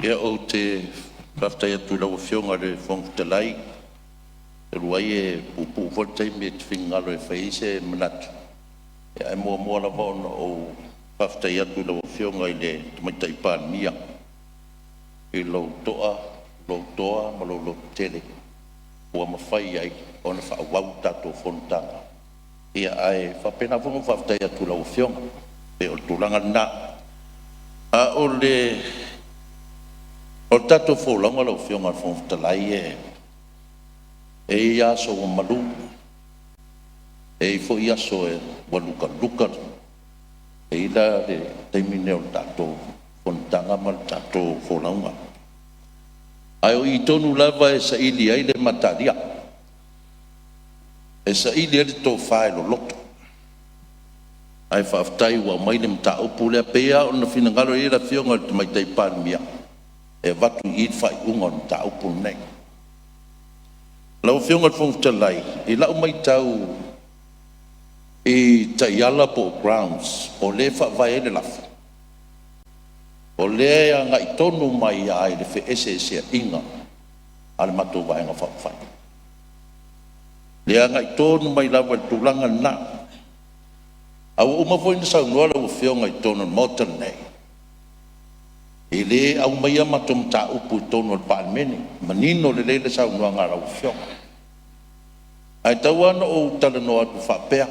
Ia, ou te faafetai atu i lau Afioga i le Fofoga Fetalai, talu ai e puupuu foi le taimi e te finagalo e fai ai se manatu. Ae muamua lava ona ou faafetai atu i lau Afioga i le Tamaitai Palemia i lou toa, lou toa ma lou lototele ua mafai ai ona faaauau le tatou fonotaga. Ae faapena foi ona ou faafetai atu i lau Afioga. E pei o le tulaga lena. A o le tatou folauga lau Afioga i le Fofoga Fetalai, e i ai aso ua malu, e i ai foi aso ua lukaluka. E i ai la le taimi lenei o le tatou fonotaga ma le tatou folauga, ae o i tonu lava e saili ai le mataalia, e saili ai le tofa e loloto. Ae faafetai ua aumai le mataupu lea, e pei lava ona finagalo i ai le Afioga i le Tamaitai Palemia e avatu i i le faaiuga o le mataupu lenei. Lau Afioga i le Fofoga Fetalai i lau matau i taiala po o grounds o lea e faavae ai le lafo, o lea e agai tonu mai lava i le feeseeseaiga a le matou Vaega Faaupufai, e agai tonu mai lava i le tulaga lena. A ua uma foi ona saunoa lau Afioga i totonu o le Maota lenei, e le aumaia matou mataupu i totonu o le Palemene, e manino lelei le saunoaga a lau Afioga. Ae tau lava ona ou talanoa atu faapea,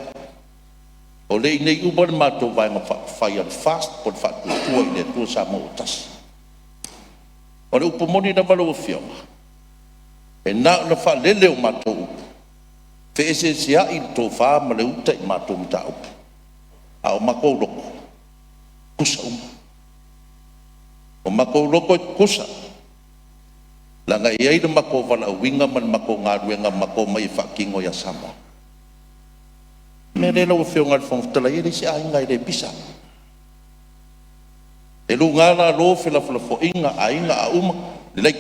o lea e i inei uma le matou Vaega Faaupufai a le FAST po o le Faatuatua i le Atua Samoa ua Tasi. O le upu moni lava lau Afioga, e na ona faalele o matou upu, feeseeseai le tofa ma le uta i matou mataupu, a o matou loto, e tutusa uma. O matou loto e tutusa, leaga e i ai le matou valaauina ma le matou galuega na matou omai e faatino ia Samoa. O le mea lea lau Afioga i le Fofoga Fetalai, e leai se aiga e le pisa. E luga lalo felafolafoaiga a aiga a uma, lelei.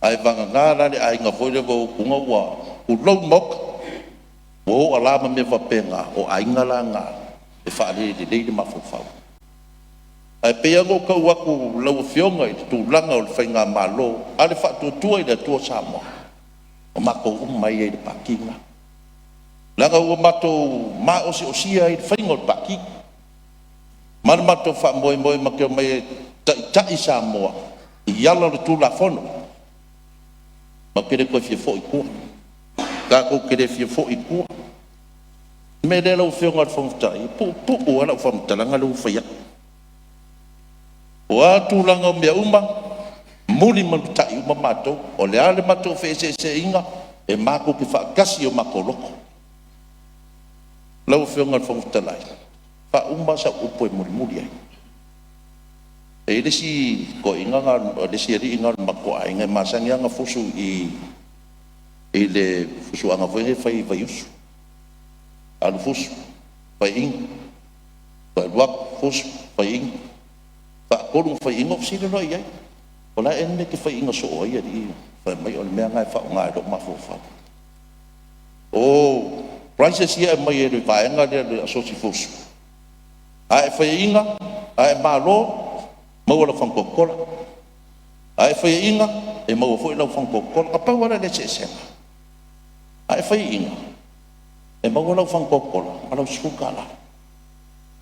Ae vagana la le aiga foi lea ua, tulou le Maota, ua o alā ma mea faapena, o aiga la na e faalelelei le mafaufau. Ae pei lava ona ou tau atu lau Afioga i le tulaga o le faigamalo a le Faatuatua i le Atua Samoa, o matou uma e i ai i le Pati lena, leaga ua matou maosiosia ai i le faiga o le Pati ma le matou faamoemoe matou te omai e taitai Samoa i ala o le Tulafono. Matou te le toe fia foi i tua, tatou te le fia foi i tua. O le mea lea lau Afioga i le Fofoga Fetalai, e puupuu lava lau faamatalaga lea ua fai atu. O a tulaga o mea uma, mulimulitai uma matou. O le a le matou feeseeseaiga, e matou te faatasi i o matou loto. Lau Afioga i le Fofoga Fetalai, faauma sau upu e mulimuli ai. E i ai le isi toeaina lena, le isi alii lena o le matou aiga e masani lava ona fusu i i le fusuaga foi lea e fai i Vaiusu. Alu fusu, faiaina, toe alu atu fusu, faiaina. Faatolu ona faiaina ou fesili loa i ai, o le a ea le mea e te faiaina soo ai alii ia? Fai mai o le mea lena e faaaoga e lou mafaufau. O prizes ia e aumai e le vaega lea o le Asosi Fusu, a e faiaina, a e malo, maua lau fagu Coca-Cola, a e faiaina e maua foi lau fagu Coca-Cola. Na pau lava lea o le eseesega, a e faiaina e maua lau fagu Coca-Cola ma lau $10.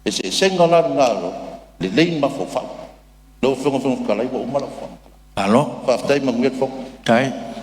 Eseesega la lena o le lelei mafaufau. Lau Afioga i le Fofoga Fetalai ua uma lau faamatalaga. Malo. Faafetai. Manuia le fono. Faafetai.